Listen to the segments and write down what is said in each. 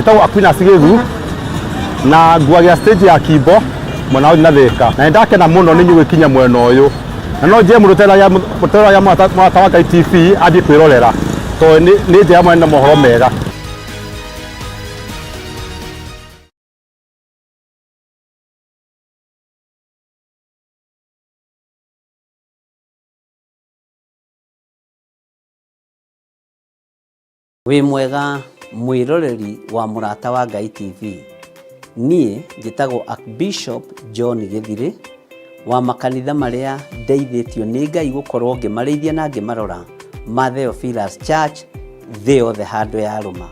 Njĩtagwo Aquinas Gĩthu na nguagĩra stage ya Kimbo mwena wa na Thĩka, na nĩndakena mũno nĩ inyuĩ gwĩkinya mwena ũyũ, na no njĩre mũndũ ũteragia Mũrata wa Ngai TV athiĩ kwĩrorera tondũ nĩ njega mũno na mohoro mega. Wĩ mwega mwĩroreri wa Mũrata wa Ngai TV. Niĩ njĩtagwo Archbishop John Gĩthirĩ wa makanitha marĩa ndeithĩtio nĩ Ngai gũkorwo ngĩmarĩithia na ngĩmarora ma Theophilus Church thĩ yothe handũ yarũma.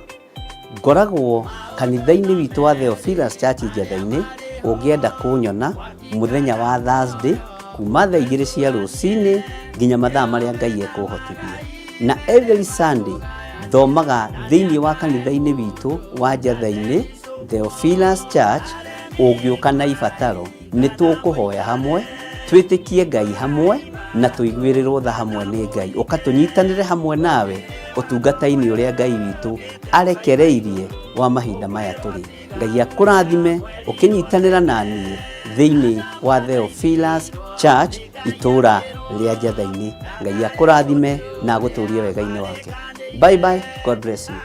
Ngoragwo kanitha-inĩ witũ wa Theophilus Church Njetha-inĩ, ũngĩenda kũnyona mũthenya wa Thursday kuma thaa igĩrĩ cia rũcinĩ nginya mathaa marĩa Ngai ekũhotithia. Na every Sunday thomaga thĩinĩ wa kanitha-inĩ witũ wa Njetha-inĩ Theophilus Church, ũngĩũka na ibataro Nĩ tũkũhoya hamwe, twĩtĩkie Ngai hamwe, na tũiguĩrĩrwo tha hamwe nĩ Ngai. Ũka tũnyitanĩre hamwe nawe ũtungata-inĩ ũrĩa Ngai witũ arekereirie wa mahinda maya tũrĩ. Ngai akũrathime ũkĩnyitanĩra na niĩ thĩinĩ wa Theophilus Church itũũra rĩa Njatha-inĩ. Ngai akũrathime na agũtũrie wega-inĩ wake. Bye bye, God bless you.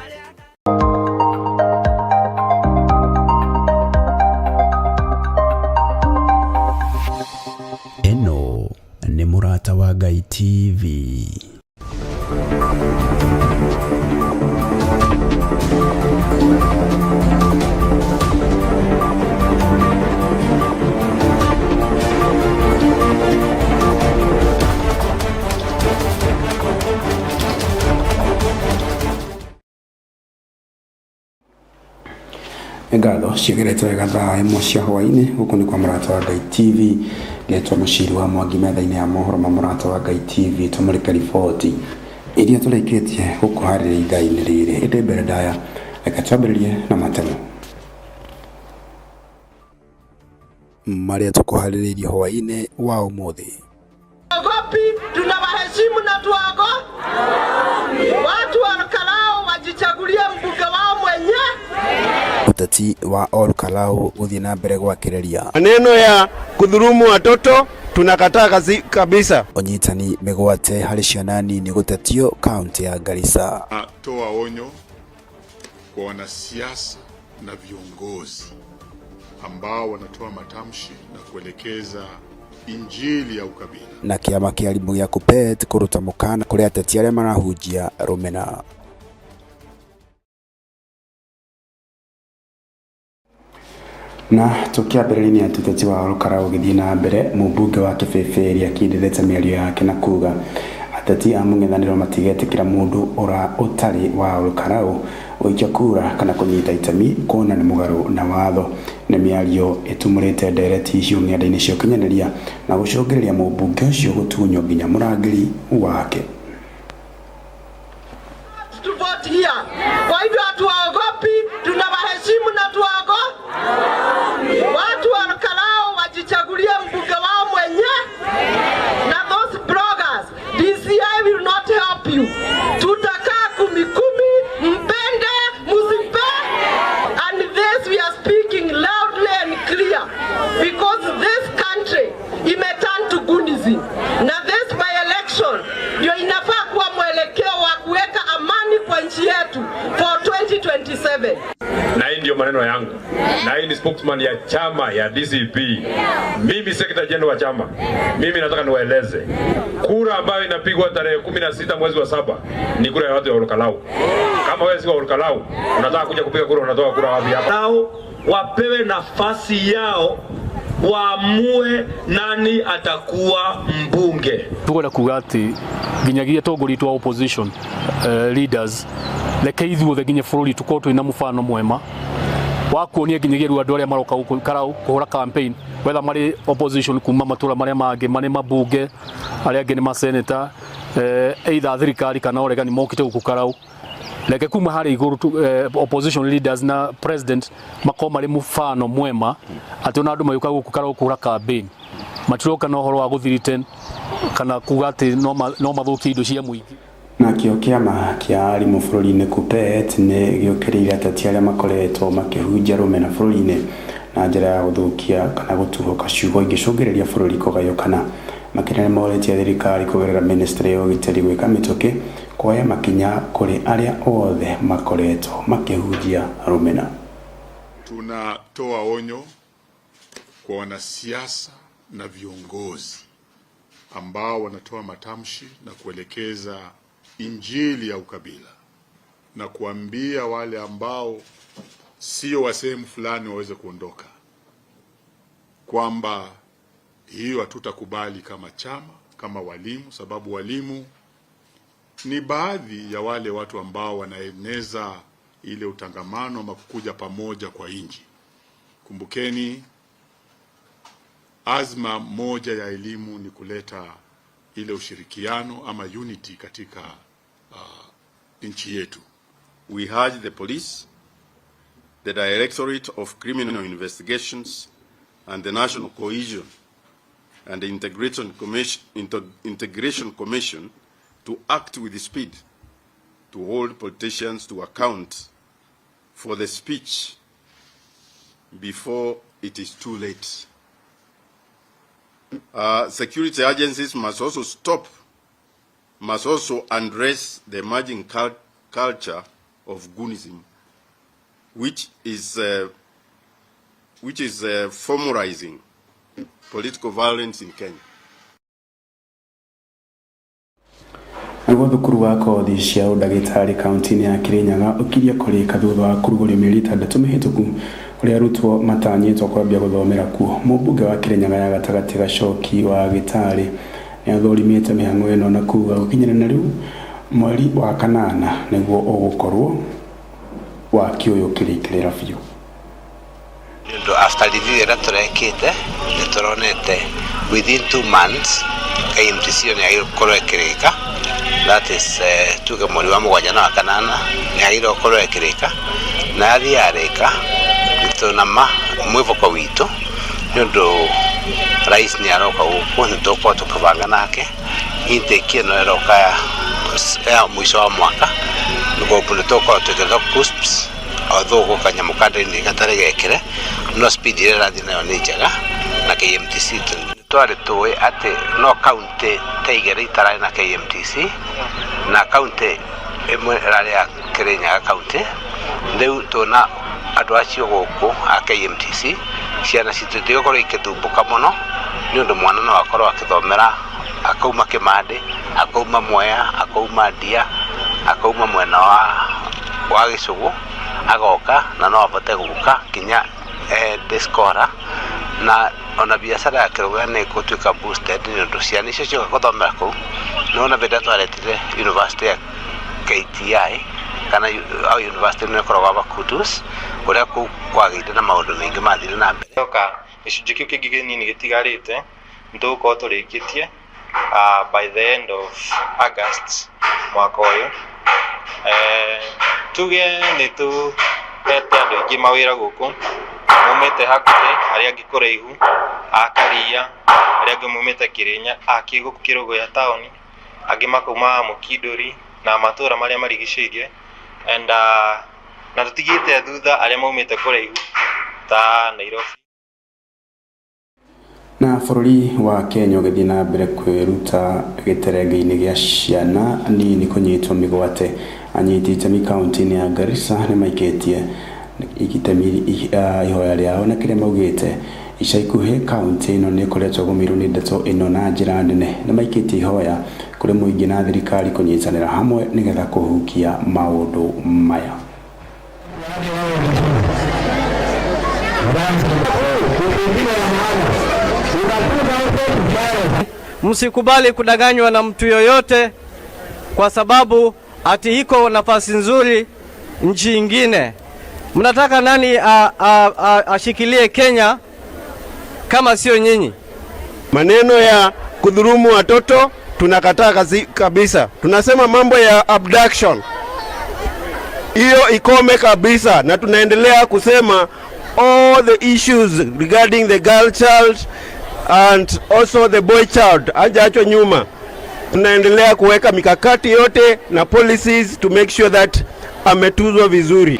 Ĩno nĩ Mũrata wa Ngai TV. Nĩ ngatho ciĩgerete wega thaa ĩmwe cia hwaĩ-inĩ gũkũ nĩ kwa Mũrata wa Ngai TV ngetwo Mũciri wa Mwangi metha-inĩ ya mohoro ma Mũrata wa Ngai TV tũmũrĩke riboti iria tũrĩkĩtie gũkũharĩria ithaa-inĩ rĩrĩ ĩndĩ mbere ndaya reke twambĩrĩrie na matemo marĩa tũkũharĩrĩirie hwaĩ-inĩ wa ũmũthĩ. Ogopi, tunawaheshimu na tuwago watu wa Kalou wajichagulie mbunge wao mwenye. Ũteti wa Ol Kalou gũthiĩ na mbere gwakĩrĩria. Maneno ya kudhulumu watoto tunakataa kabisa. Ũnyitani mĩgwate harĩ ciana nini gũtetio kaũntĩ ya Garissa. Toa onyo kwa wanasiasa na viongozi ambao wanatoa matamshi na kuelekeza injili ya ukabila. Na kĩama kĩa arimũ gĩa KUPPET kũruta mũkana kũrĩ ateti arĩa marahunjia rũmena. Na tũkĩambĩrĩria nĩ atĩ ũteti wa Olkalau ũgĩthiĩ na mbere, mũmbunge wa Kĩbĩbĩri akindĩrĩte mĩario yake na kuga ateti a mũng'ethanĩro matigetĩkĩra mũndũ ũra ũtarĩ wa Olkalau gũikia kura kana kũnyita itemi kuona nĩ mũgarũ na watho. Nĩ mĩario ĩtumũrĩte ndereti icio ng'enda-inĩ cia ũkinyanĩria na gũcũngĩrĩria mũmbunge ũcio gũtunywo nginya mũrangĩri wake. To vote here. Kwa hivyo hatuwaogopi, tunawaheshimu na tuwaogo. Watu wa Kalou wajichagulie mbunge wao mwenye. Na those bloggers, DCI will not help you. Tutakaa kumi kumi, mpende, msipe. And this we are speaking loudly and clear because this country imeturn to Gunism. Na this by election ndio inafaa kuwa mwelekeo wa kuweka amani kwa nchi yetu for 2027. Na hii ndio maneno yangu, na hii ni spokesman ya chama ya DCP. Mimi secretary general wa chama, mimi nataka niwaeleze kura ambayo inapigwa tarehe 16 mwezi wa saba ni kura ya watu ya Olkalau. Kama wewe si wa Olkalau unataka kuja kupiga kura, unatoa kura wapi hapa? Nao wapewe nafasi yao waamue nani atakuwa mbunge. Tukwenda kuga ati nginyagia atongoria aitũ a opposition leaders reke ithuothe nginya bũrũri tukorwo twĩna mũbano mwema wa kuonia nginyagia rĩu andũ arĩa maroka gũkũ Karau kũhũra campaign whether marĩ opposition kuma matũra marĩa mangĩ marĩ mabunge arĩa angĩ nĩ maseneta either thirikari kana ũregani mokĩte gũkũ Karau reke kuma harĩa igũrũ opposition leaders na president makorwo marĩ mũbano mwema atĩ ona andũ magĩũka gũkũ Karau kũhũra campaign matiroka na ũhoro wa gũthiriten kana kuga atĩ no mathũkie indo cia mũingĩ. Nakĩo kĩama kĩa arimũ bũrũri-inĩ KUPPET nĩ gĩũkĩrĩire ateti arĩa makoretwo makĩhunjia rũmena bũrũri-inĩ na njĩra ya gũthũkia kana gũtuhũka ciugo ingĩcũngĩrĩria bũrũri kũgayũkana. Makĩria nĩ morĩtie thirikari kũgerera ministry ya ũgitĩri gwĩka mĩtũkĩ kuoya makinya kũrĩ arĩa othe makoretwo makĩhunjia rũmena. Tunatoa onyo kwa wanasiasa na viongozi ambao wanatoa matamshi na kuelekeza injili ya ukabila na kuambia wale ambao sio wa sehemu fulani waweze kuondoka, kwamba hiyo hatutakubali kama chama, kama walimu, sababu walimu ni baadhi ya wale watu ambao wanaeneza ile utangamano ama kukuja pamoja kwa nchi. Kumbukeni, azma moja ya elimu ni kuleta ile ushirikiano ama unity katika nchi yetu. We urge the police, the Directorate of Criminal Investigations and the National Cohesion and Integration Commission to act with speed to hold politicians to account for the speech before it is too late. Security agencies must also address the emerging culture of goonism, which is formalizing political violence in Kenya. Naguo thukuru wa kothi cia ũndagĩtarĩ kaunti-inĩ ya Kirinyaga ũkirie kũrĩka thutha wa kũrugũrio mĩeri 6 mĩhĩtũku, ũrĩa arutwo matanyĩtwo kwambia gũthomera kuo. Mũmbunge wa Kirinyaga ya gatagatĩ, Gacoki wa Gĩtarĩ, nĩ athũrimĩte mĩhang'o ĩno na kuga gũkinyĩria na rĩu mweri wa kanana nĩguo ũgũkorwo waki ũyũ ũkĩrĩkĩrĩra biũ. Nĩ ũndũ after review ĩrĩa tũrekĩte, nĩ tũronete within 2 months KMTC ĩyo nĩ yagĩrĩirwo gũkorwo ĩkĩrĩka, that is tuge mweri wa mũgwanja na wa kanana nĩ yagĩrĩirwo gũkorwo ĩkĩrĩka. Na yathiĩ yarĩka, tũna ma mwĩvoko witũ, nĩ ũndũ rais nĩ aroka gũkũ, nĩ tũgũkorwo tũkĩbanga nake intake ĩno ĩroka ya mũico wa mwaka nĩguo nĩ tũgũkorwo twĩkĩrĩtwo KUCCPS, although gũ kanyamũ ka gatarĩ gekĩre, no speed ĩrĩa ĩrathiĩ nayo nĩ njega. Na KMTC twarĩ tũĩ atĩ no kaunti ta igĩrĩ itararĩ na KMTC, na kaunti ĩmwe ĩrarĩ ya Kirinyaga kaunti. Rĩu tũna andũ acio gũkũ a KMTC, ciana citũ itigũkorwo ikĩthumbũka mũno, nĩ ũndũ mwana no akorwo akĩthomera akauma Kĩmandĩ, akauma Mwea, akauma Ndia, akauma mwena wa Gĩcũgũ, agoka na no abote gũka kinya diaspora, na ona biacara ya Kĩrũgũya nĩ ĩgũtuĩka boosted, nĩ ũndũ ciana icio cioka gũthomera kũu. Nĩwona hĩndĩ ĩrĩa twaretire university ya KTI kana au university nĩ ĩkoragwo Abakutus, ũrĩa kũu kwagĩire na maũndũ maingĩ mathire na mbere. Oka gĩcunjĩ kĩu kĩngĩ kĩnini gĩtigarĩte nĩ tũgũkorwo tũrĩkĩtie by the end of August mwaka ũyũ. Tuge nĩ tũhete andũ aingĩ mawĩra gũkũ, maumĩte hakuhĩ, arĩa angĩ kũraihu, a Karia, arĩa angĩ maumĩte Kĩrĩnya, a gũkũ Kĩrũgũya taũni, angĩ makauma Mũkindũri na matũra marĩa marigicĩirie, and na tũtigĩte thutha arĩa maumĩte kũraihu ta Nairobi. Na bũrũri wa Kenya ũgĩthiĩ na mbere kwĩruta gĩterenge-inĩ gĩa ciana nini kũnyitwo mĩgwate, anyiti itemi kaunti-inĩ ya Garissa nĩ maikĩtie itemi ihoya rĩao, na kĩrĩa maugĩte ica ikuhĩ kaunti ĩno nĩ ĩkoretwo ĩgũmĩirwo nĩ ndeto ĩno na njĩra nene. Nĩ maikĩtie ihoya kũrĩ mũingĩ na thirikari kũnyitanĩra hamwe nĩgetha kũhukia maũndũ maya. Msikubali kudanganywa na mtu yoyote kwa sababu ati iko nafasi nzuri nchi ingine. Mnataka nani ashikilie Kenya kama sio nyinyi? Maneno ya kudhulumu watoto tunakataa kabisa. Tunasema mambo ya abduction hiyo ikome kabisa, na tunaendelea kusema all the issues regarding the girl child and also the boy child hajaachwa nyuma. Tunaendelea kuweka mikakati yote na policies to make sure that ametuzwa vizuri.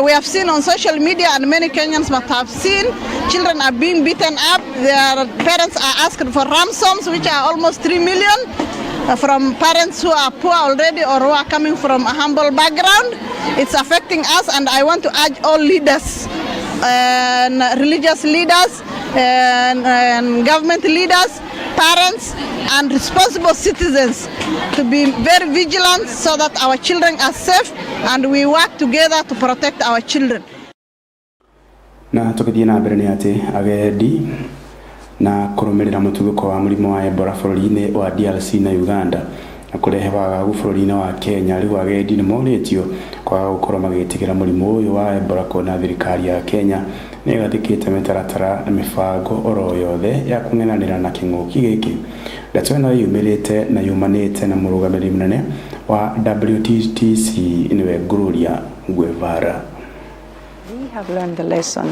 We have seen on social media, and many Kenyans must have seen, children are being beaten up. Their parents are asked for ransoms, which are almost 3 million, from parents who are poor already or who are coming from a humble background. It's affecting us, and I want to urge all leaders, and religious leaders, and government leaders, parents, and responsible citizens to be very vigilant so that our children are safe and we work together to protect our children. Na tũgĩthiĩ na mbere nĩ atĩ agendi na kũrũmĩrĩra mũtuthũko wa mũrimũ wa Ebola bũrũri-inĩ wa DRC na Uganda na kũrehe wagagu bũrũri-inĩ wa Kenya, rĩu agendi nĩ morĩtio kwaga gũkorwo magĩtigĩra mũrimũ ũyũ wa Ebola kuona thirikari ya Kenya nĩ ĩgathĩkĩte mĩtaratara na mĩbango oro yothe ya kũng'ethanĩra na kĩng'ũki gĩkĩ. Ndeto ĩno yumĩrĩte na yumanĩte na mũrũgamĩrĩri mũnene wa WTTC nĩwe Gloria Guevara. We have learned the lesson.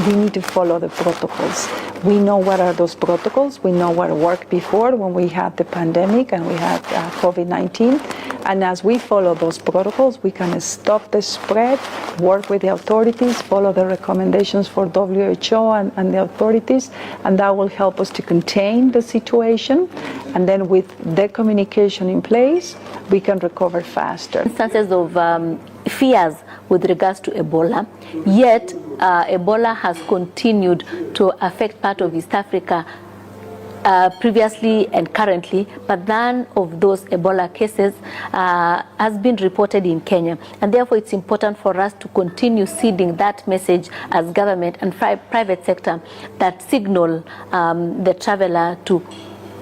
We need to follow the protocols. We know what are those protocols. We know what worked before when we had the pandemic and we had COVID-19. And as we follow those protocols, we can stop the spread, work with the authorities, follow the recommendations for WHO and the authorities, and that will help us to contain the situation. And then with the communication in place, we can recover faster. Instances of fears with regards to Ebola, yet Ebola has continued to affect part of East Africa previously and currently, but none of those Ebola cases has been reported in Kenya. And therefore it's important for us to continue seeding that message as government and private sector that signal the traveler to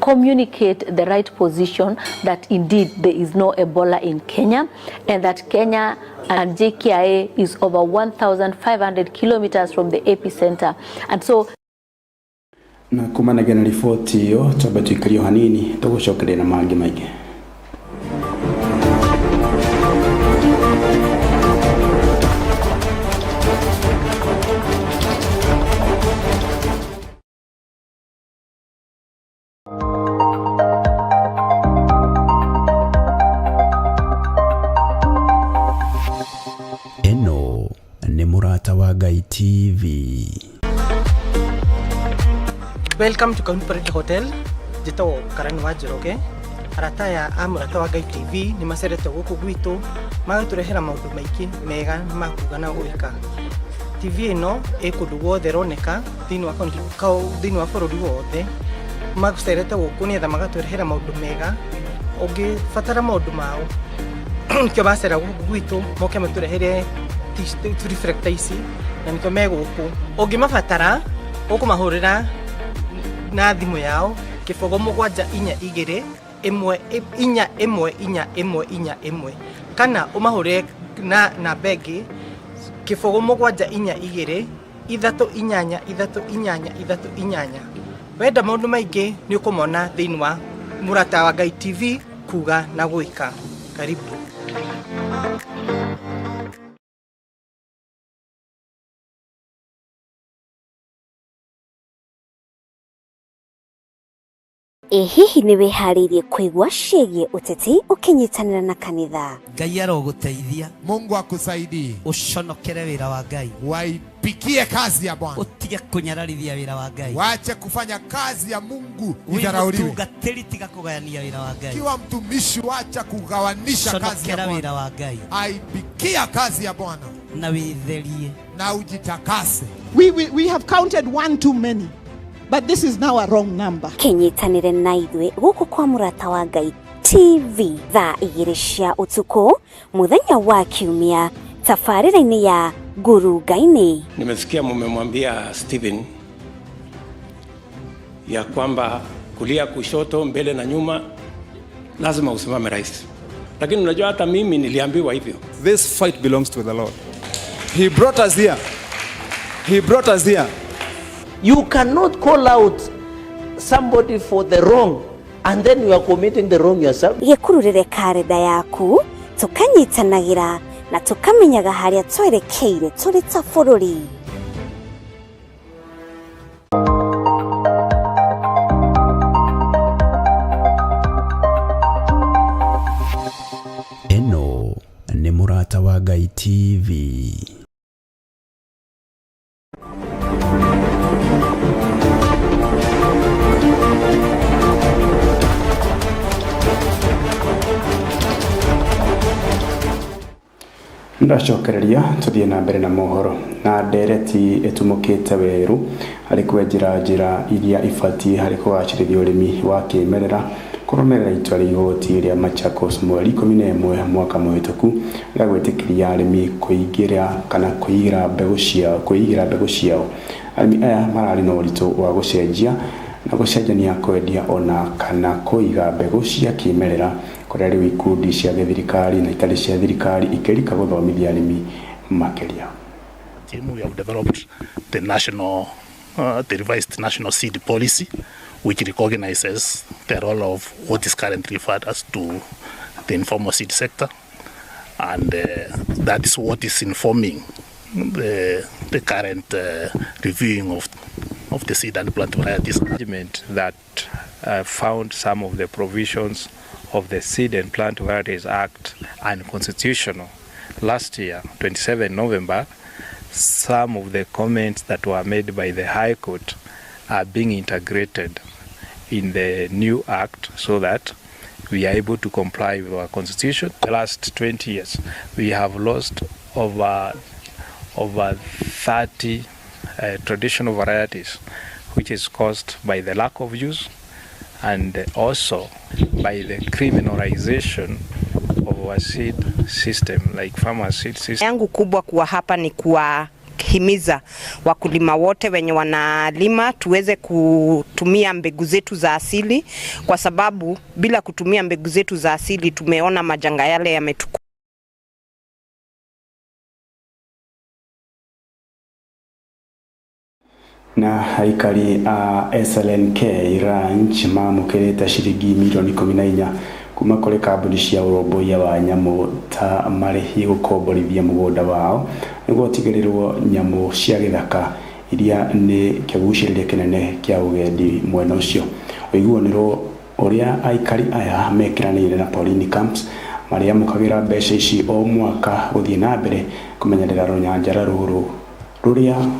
communicate the right position that indeed there is no Ebola in Kenya, and that Kenya and JKIA is over 1,500 kilometers from the epicenter. And so na kumanagia na riboti ĩyo twambe tũikario hanini tũgũcokeria na mangĩ maingĩ. Ĩno nĩ Mũrata wa Ngai TV. Welcome to County Parade Hotel. Njĩtagwo Karani wa Njoroge. Arata aya a Mũrata wa Ngai TV nĩ macerete gũkũ gwitũ magatũrehera maũndũ maingĩ mega ma kuga na gwĩka. TV ĩno ĩ kũndũ guothe ĩroneka thĩinĩ wa kaunti, thĩinĩ wa bũrũri wothe. Macerete gũkũ nĩgetha magatũrehera maũndũ mega. Ũngĩbatara maũndũ mao nĩkĩo macera gũkũ gwitũ moke matũrehere reflector ici na nĩkĩo me gũkũ. Ũngĩmabatara ũkũmahũrĩra na thimũ yao 0 7 4 2 1 4 1 1 4 1 kana ũmahũrĩre na namba ĩngĩ 0 7 4 2 3 8 3 8 3 8. Wenda maũndũ maingĩ nĩ ũkũmona thĩinĩ wa Mũrata wa Ngai TV kuga na gwĩka. Karibu. Ĩ hihi nĩ wĩharĩirie kũigua ciĩgiĩ ũteti ũkĩnyitanĩra na kanitha? Ngai arogũteithia. Mungu akusaidie. Ũconokere wĩra wa Ngai. Waipikie kazi ya Bwana. Ũtige kũnyararithia wĩra wa Ngai. Wache kufanya kazi ya Mungu Wĩ idharauliwe. mũtungatĩri tiga kũgayania wĩra wa Ngai. Kiwa mtumishi, wacha kugawanisha kazi ya Conokera Bwana. wĩra wa Ngai. Aipikia kazi ya Bwana Na wĩtherie. na ujitakase. We have counted one too many, but this is now a wrong number. Kĩnyitanĩre na ithuĩ gũkũ kwa Mũrata wa Ngai TV thaa 2 cia ũtukũ mũthenya wa Kiumia tabarĩra-inĩ ya Ngurunga-inĩ. Nimesikia mumemwambia Stephen ya kwamba kulia, kushoto, mbele na nyuma lazima usimame rais, lakini unajua hata mimi niliambiwa hivyo. This fight belongs to the Lord. He brought us here. He brought us here. You cannot call out somebody for the wrong and then you are committing the wrong yourself. Gĩkururĩre karenda yaku tũkanyitanagĩra na tũkamenyaga harĩa twerekeire tũrĩ ta bũrũri. Ngai TV. Ndacokereria tuthiĩ na mbere na mohoro na ndereti ĩtumũkĩte werũ harĩ kwenjera njĩra iria ibatiĩ harĩ kũgacĩrithia ũrĩmi wa kĩmerera kũrũmĩrĩra itua rĩa igoti rĩa Machakos mweri 11 mwaka mũhĩtũku rĩa gwĩtĩkĩria arĩmi kũingĩra kana kũigĩra mbegũ ciao. Arĩmi aya mararĩ na ũritũ wa gũcenjia na gũcenjania kwendia ona kana kũiga mbegũ cia kĩmerera kũrĩa rĩu ikundi cia gĩthirikari na itarĩ cia thirikari ikĩrika gũthomithia arĩmi makĩria. Team, we have developed the national, the revised national seed policy, which recognizes the role of what is currently referred as to the informal seed sector, and that is what is informing the current reviewing of the seed and plant varieties. Management that found some of the provisions of the Seed and Plant Varieties Act unconstitutional. Last year, 27 November, some of the comments that were made by the High Court are being integrated in the new act so that we are able to comply with our constitution. The last 20 years, we have lost over 30 traditional varieties, which is caused by the lack of use and also by the criminalization of our seed system, like farmer seed system. Yangu kubwa kuwa hapa ni kuwahimiza wakulima wote wenye wanalima tuweze kutumia mbegu zetu za asili, kwa sababu bila kutumia mbegu zetu za asili tumeona majanga yale yametuku. Na aikari a SLNK Ranch mamũkĩrĩte ciringi milioni 14 kuma kũrĩ kambuni cia ũrũmbũiya wa nyamũ ta marĩhi gũkomborithia mũgũnda wao nĩguo ũtigĩrĩrwo nyamũ cia gĩthaka iria nĩ kĩgucĩrĩria kĩnene kĩa ũgendi mwena ũcio. Ũiguanĩro ũrĩa aikari aya mekĩranĩire na Porini Camps marĩamũkagĩra mbeca ici o mwaka gũthiĩ na mbere kũmenyerera rũnyanjara rũrũ rũrĩa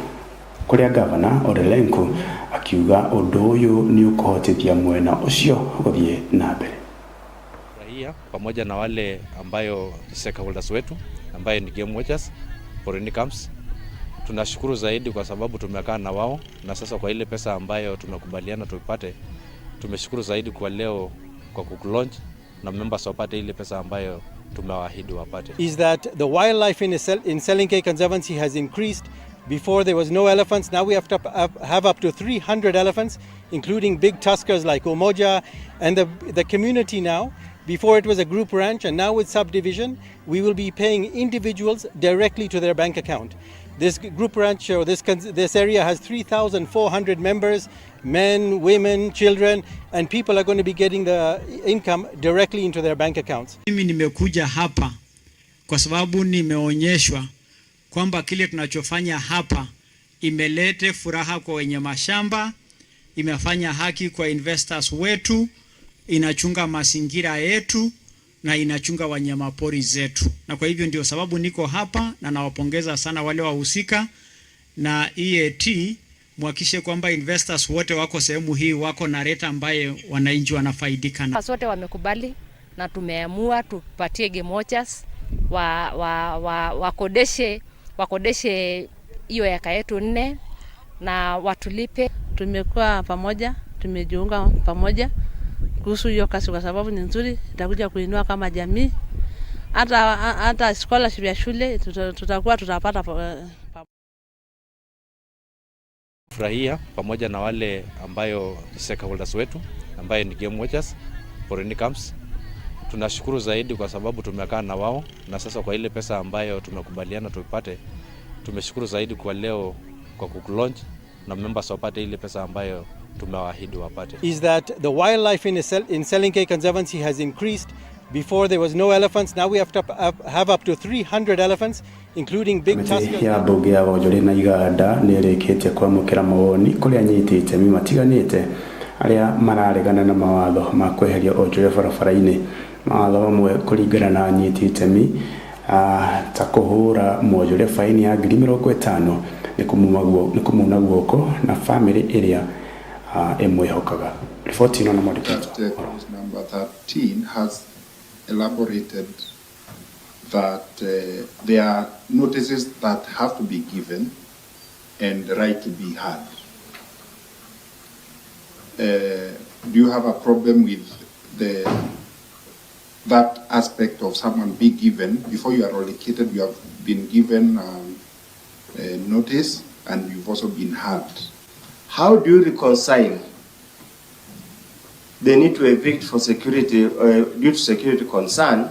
kũrĩa gavana Ole Lenku akiuga ũndũ ũyũ nĩ ũkũhotithia mwena ũcio gũthiĩ na mbere. Raia pamoja na wale ambayo stakeholders wetu ambaye ni Game Watchers, Porini Camps, tunashukuru zaidi kwa sababu tumekaa na wao, na sasa kwa ile pesa ambayo tumekubaliana tuipate, tumeshukuru zaidi kwa leo kwa kulaunch na members wapate ile pesa ambayo tumewaahidi wapate. Is that the wildlife in Selenkay Conservancy has increased. Before there was no elephants, now we have to have up to 300 elephants, including big tuskers like Umoja, and the community now. Before it was a group ranch, and now with subdivision, we will be paying individuals directly to their bank account. This group ranch, or this area has 3,400 members, men, women, children, and people are going to be getting the income directly into their bank accounts. Mimi nimekuja hapa kwa sababu nimeonyeshwa kwamba kile tunachofanya hapa imelete furaha kwa wenye mashamba, imefanya haki kwa investors wetu, inachunga mazingira yetu na inachunga wanyamapori zetu. Na kwa hivyo ndio sababu niko hapa na nawapongeza sana wale wahusika na EAT, muhakikishe kwamba investors wote wako sehemu hii wako na rate ambaye wananchi wanafaidika na. Wote wamekubali na tumeamua tupatie Game Watchers wakodeshe hiyo eka yetu 4 na watulipe. Tumekuwa pamoja, tumejiunga pamoja kuhusu hiyo kazi kwa sababu ni nzuri, itakuja kuinua kama jamii. Hata scholarship ya shule tutakuwa tutapata. Furahia pamoja na wale ambayo stakeholders wetu ambaye ni Game Watchers, Porini Camps, tunashukuru zaidi kwa sababu tumekaa na wao, na sasa kwa ile pesa ambayo tumekubaliana tuipate, tumeshukuru zaidi kwa leo kwa kulaunch na members wapate ile pesa ambayo tumewaahidi wapate. Is that the wildlife in Selenkay Conservancy has increased. Before there was no elephants, now we have to have up to 300 elephants, including big tuskers. Ya mbunge ya Wonjori na Iganda nĩ ĩrĩkĩtie kwamũkĩra mawoni kũrĩ anyiti itemi matiganĩte arĩa mararegana na mawatho ma kweheria onjoria barabara-inĩ. Mawatho mamwe kũringana na anyiti itemi Ta kũhũra mwonjoria faini ya 50,000 nĩ kũmuna guoko na bamĩrĩ ĩrĩa ĩmwĩhokaga. Riboti ĩno na mwandĩki That clause number 13 has elaborated that there are notices that have to be given and the right to be heard. Do you have a problem with the that aspect of someone being given before you are allocated? You have been given a notice and you've also been heard. How do you reconcile the need to evict for security, due to security concern,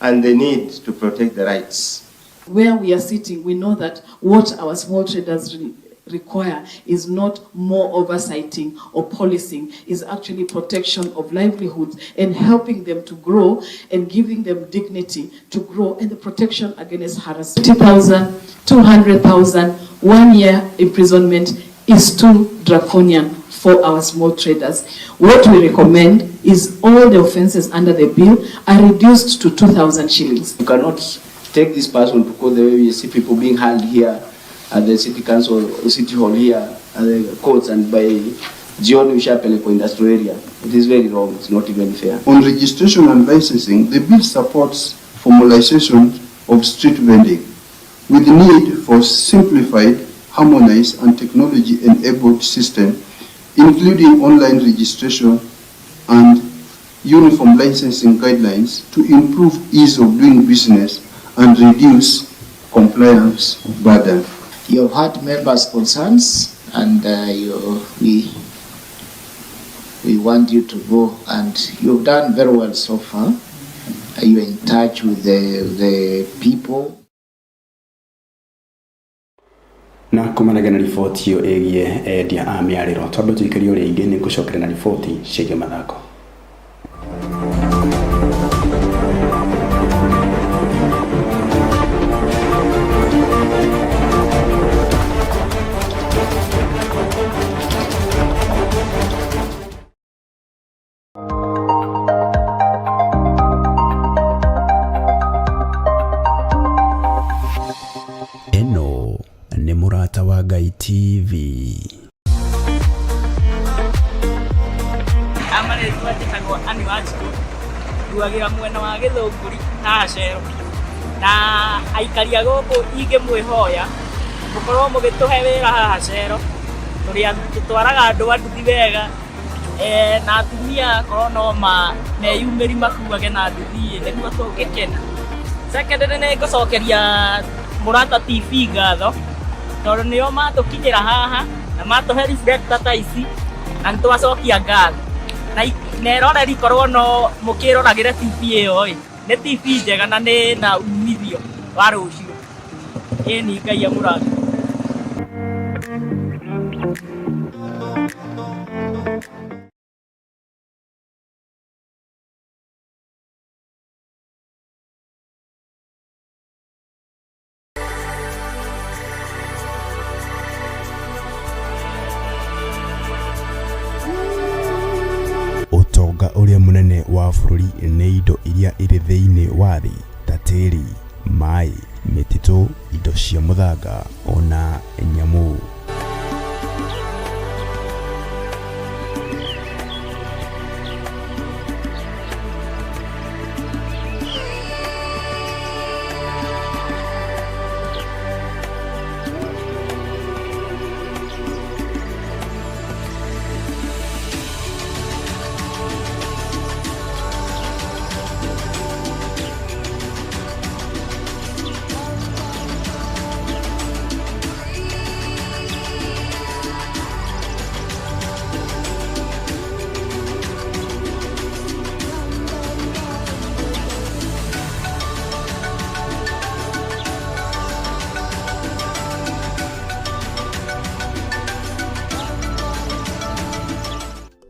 and the need to protect the rights? Where we are sitting, we know that what our small traders require is not more oversighting or policing, is actually protection of livelihoods and helping them to grow and giving them dignity to grow and the protection against harassment. 50,000, 200,000, 1 year imprisonment is too draconian for our small traders. What we recommend is all the offenses under the bill are reduced to 2,000 shillings. You cannot take this person to court the way we see people being held here at the city council, city hall here, at the courts, and by jioni ushapelekwa industrial area. It is very wrong. It's not even fair. On registration and licensing, the bill supports formalization of street vending with the need for simplified, harmonized, and technology-enabled system, including online registration and uniform licensing guidelines to improve ease of doing business and reduce compliance burden. You have heard members' concerns, and we want you to go, and you've done very well so far. You're in touch with the people. Na kumanaga na riboti ĩyo ĩgiĩ endia a mĩarĩro, twambe tũikĩrio rĩngĩ nĩ gũcokera na riboti ciĩgiĩ mathako. Ĩno nĩ Mũrata wa Ngai TV. Amarĩtwa njĩtagwo Ann Wanjikũ, nduagĩra mwena wa Gĩthũngũri haha Cero, na aikari a gũkũ ingĩmwĩhoya mũkorwo mũgĩtũhe wĩra haha Cero, tũrĩ tũtwaraga andũ a nduthi wega, na atumia korwo no meyumĩri makuage na nduthi nĩguo tũngĩkena. Secondly, nĩ ngũcokeria Mũrata TV ngatho tondũ nĩo matũkinyĩra haha na matũhe reflector ta ici na nĩ twacokia ngatho na eroreri korwo no mũkĩroragĩre TV ĩyo ĩ nĩ TV njega na nĩ na umithio wa rũciũ. Ĩni Ngai amũrathime. Ũtonga ũrĩa mũnene wa bũrũri nĩ indo iria irĩ thĩinĩ wa thĩ ta tĩri, maĩ, mĩtitũ, indo cia mũthanga ona nyamũ.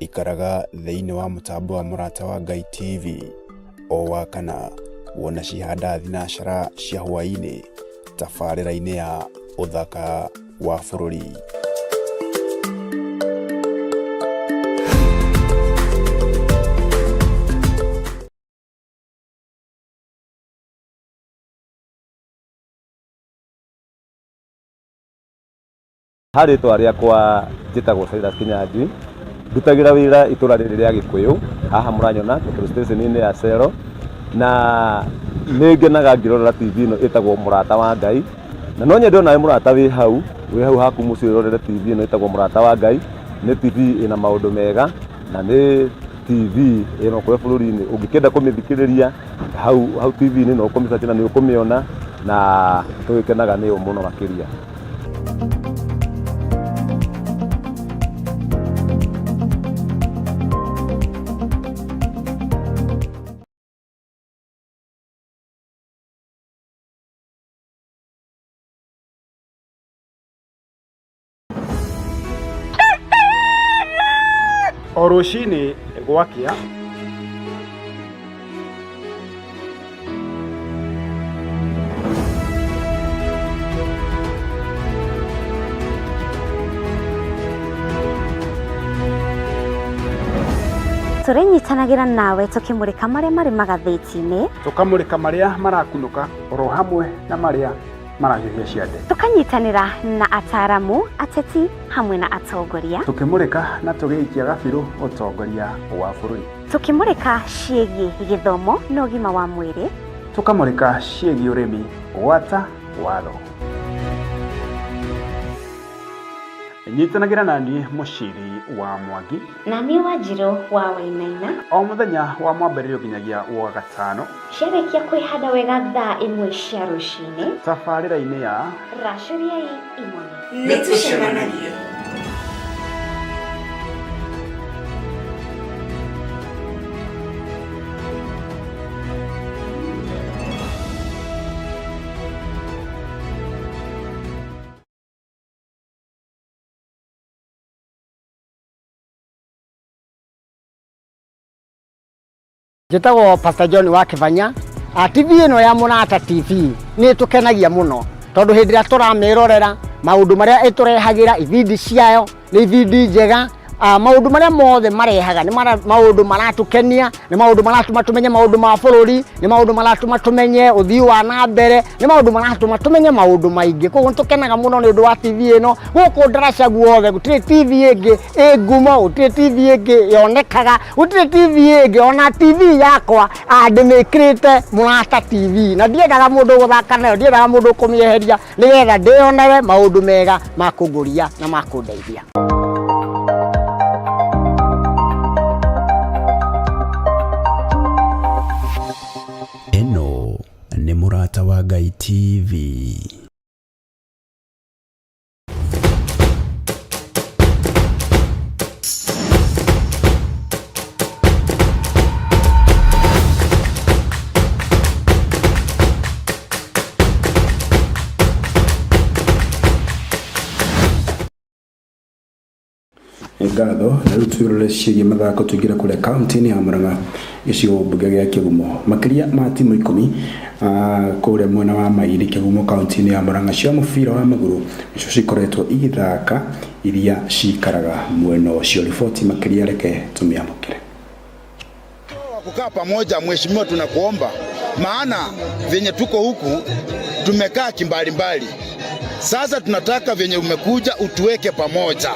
Ikaraga thĩinĩ wa mũtambo wa Mũrata wa Ngai TV o Wakana wona cihanda thinacara cia hwaĩ-inĩ tabarĩra-inĩ ya ũthaka wa bũrũri. Harĩtwa rĩakwa njĩtagwo Silas Kinyanjui, ndutagĩra wĩra itũra rĩrĩ rĩa Gĩkũyũ haha mũranyona petrol station-inĩ ya Shell, na nĩ ngenaga ngĩrorera TV ĩno ĩtagwo Mũrata wa Ngai, na no nyende onawe mũrata wĩ hau haku mũciĩ ũrorere TV ĩno ĩtagwo Mũrata wa Ngai. Nĩ TV ĩna maũndũ mega na nĩ TV ĩno kũrĩa bũrũri-inĩ ũngĩkĩenda kũmĩthikĩrĩria hau hau TV-inĩ no ũkũmĩcaria na nĩ ũkũmĩona, na tũgĩkenaga nĩyo mũno makĩria. O rũcinĩ gwakĩa. Tũrĩnyitanagĩra nawe tũkĩmũrĩka marĩa marĩ magathĩti-inĩ. Tũkamũrĩka marĩa marakunũka oro hamwe na marĩa marahiũhia ciande. Tũkanyitanĩra na ataramu, ateti hamwe na atongoria. Tũkĩmũrĩka na tũgĩikia gabirũ ũtongoria wa bũrũri. Tũkĩmũrĩka ciĩgiĩ gĩthomo na ũgima wa mwĩrĩ. Tũkamũrĩka ciĩgiĩ ũrĩmi gwata watho. Nyitanagĩra na niĩ Mũciri wa Mwangi na niĩ Wanjirũ wa Wainaina o mũthenya wa mwambĩrĩrio nginyagia wa gatano ciarĩkia kwĩhanda wega thaa 1 cia rũcinĩ tabarĩra-inĩ ya Racũriai Imone. Nĩ tũcemanagie. Njĩtagwo Pastor John wa Kĩbanya. TV ĩno ya Mũrata TV nĩ ĩtũkenagia mũno tondũ hĩndĩ ĩrĩa tũramĩrorera maũndũ marĩa ĩtũrehagĩra, ibindi ciayo nĩ ibindi njega. Maũndũ marĩa mothe marehaga nĩ maũndũ maratũkenia, nĩ maũndũ maratũma tũmenye maũndũ ma bũrũri, nĩ maũndũ maratũma tũmenye ũthii wa na mbere, nĩ maũndũ maratũma tũmenye maũndũ maingĩ. Koguo nĩ tũkenaga mũno nĩ ũndũ wa TV ĩno. Gũkũ ndaraca guothe gũtirĩ TV ĩngĩ ĩ ngumo, gũtirĩ TV ĩngĩ yonekaga, gũtirĩ TV ĩngĩ. Ona TV yakwa ndĩmĩkĩrĩte Mũrata TV na ndiendaga mũndũ gũthaka nayo, ndiendaga mũndũ kũmĩeheria nĩgetha ndĩyonewe maũndũ mega ma kũngũria na ma kũndeithia. Ĩno nĩ Mũrata wa Ngai TV. Ngatho. Na rĩu twĩrore ciĩgiĩ mathako, tũingĩre kũrĩa kaunti-inĩ ya Murang'a, gĩcigo mbunge gĩa Kĩgumo. Makĩria ma timu 10 kũrĩa mwena wa Mairi Kĩgumo kaunti-inĩ ya Murang'a cia mũbira wa magũrũ nĩcio cikoretwo igĩthaka iria cikaraga mwena ũcio. Riboti makĩria reke tũmĩamũkĩre. Kukaa pamoja, mheshimiwa, tunakuomba, maana venye tuko huku tumekaa kimbalimbali. Sasa tunataka venye umekuja utuweke pamoja.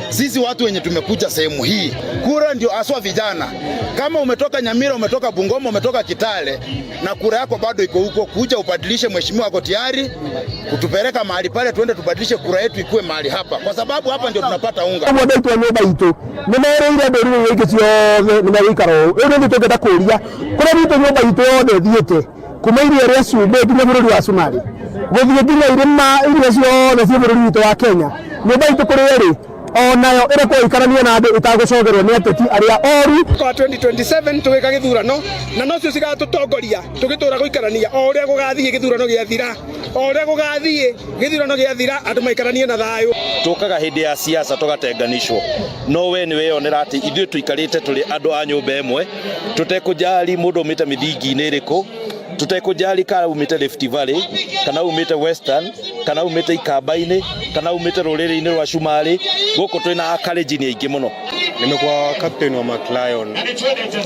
Sisi watu wenye tumekuja sehemu hii, kura ndio aswa vijana. Kama umetoka Nyamira, umetoka Bungoma, umetoka Kitale na kura yako bado iko huko, kuja ubadilishe. Mheshimiwa ako tayari kutupeleka mahali pale, tuende tubadilishe kura yetu ikuwe mahali hapa, kwa sababu hapa ndio tunapata unga. Ũguo andũ aitũ a nyũmba itũ nĩ merĩire ndũrĩrĩ ingĩ ciothe nĩ megũikara ũũ. Rĩu nĩ ithuĩ tũngĩenda kũria kũrĩa gwitũ nyũmba itũ yothe ĩthiĩte kuma iria rĩa cumbĩ nginya bũrũri wa Somalia, gũthiĩ nginya irĩma iria ciothe ciĩ bũrũri witũ wa Kenya, nyũmba itũ kũrĩa ĩrĩ onayo ĩrekwo ĩikaranie na andũ ĩtagũcogerwo nĩ ateti arĩa oru. Kwa 2027 tũgĩka gĩthurano na nocio cigatũtongoria tũgĩtũra gũikarania o ũrĩa gũgathiĩ gĩthurano gĩathira, o ũrĩa gũgathiĩ gĩthurano gĩathira, andũ maikaranie na thayũ. Tukaga hĩndĩ ya siasa tũgatenganishwo, no we nĩ weyonera atĩ ithuĩ tũikarĩte tũrĩ andũ a nyũmba ĩmwe, tũtekũjali mũndũ umĩte mĩthingi-inĩ ĩrĩkũ, tũtekũjali kana umĩte Rift Valley kana umĩte Western kana umĩte Ikamba-inĩ kana umĩte rũrĩrĩ-inĩ rwa Cumarĩ. Gũkũ twĩna Akalenjin aingĩ mũno. Nimekuwa captain wa McLion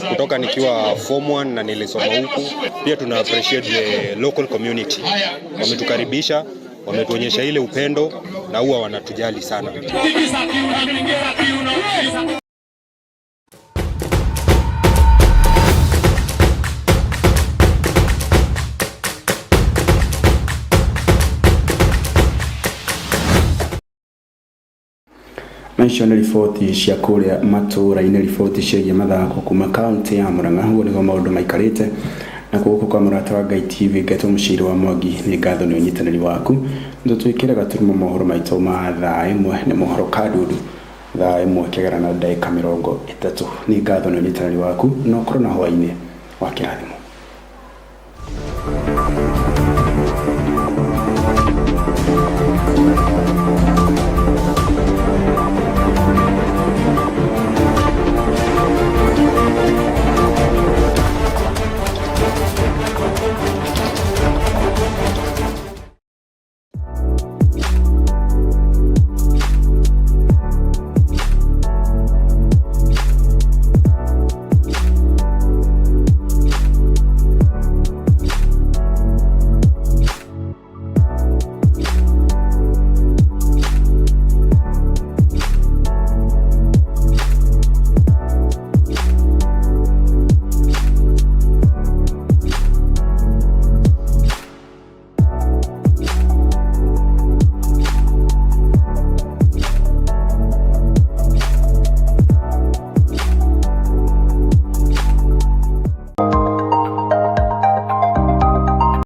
kutoka nikiwa form 1 na nilisoma huku. Pia tuna appreciate the local community. Wametukaribisha, wametuonyesha ile upendo. na huwa wanatujali sana. Na icio nĩ riboti cia kũrĩa matũũra-inĩ, riboti ciĩgiĩ mathako kuma kaunti ya Murang'a. Ũguo nĩguo maũndũ maikarĩte na gũkũ kwa Mũrata wa Ngai TV. Ngetwo Mũciri wa Mwangi, nĩ ngatho nĩ ũnyitanĩri waku. Tũtwĩkĩre gaturumo mohoro maitũ ma thaa 1 nĩ mohoro kandudu thaa 1 kĩgera na ndagĩka 30. Nĩ ngatho nĩ ũnyitanĩri waku na ũkorwo na hwaĩ-inĩ wa kĩrathimo.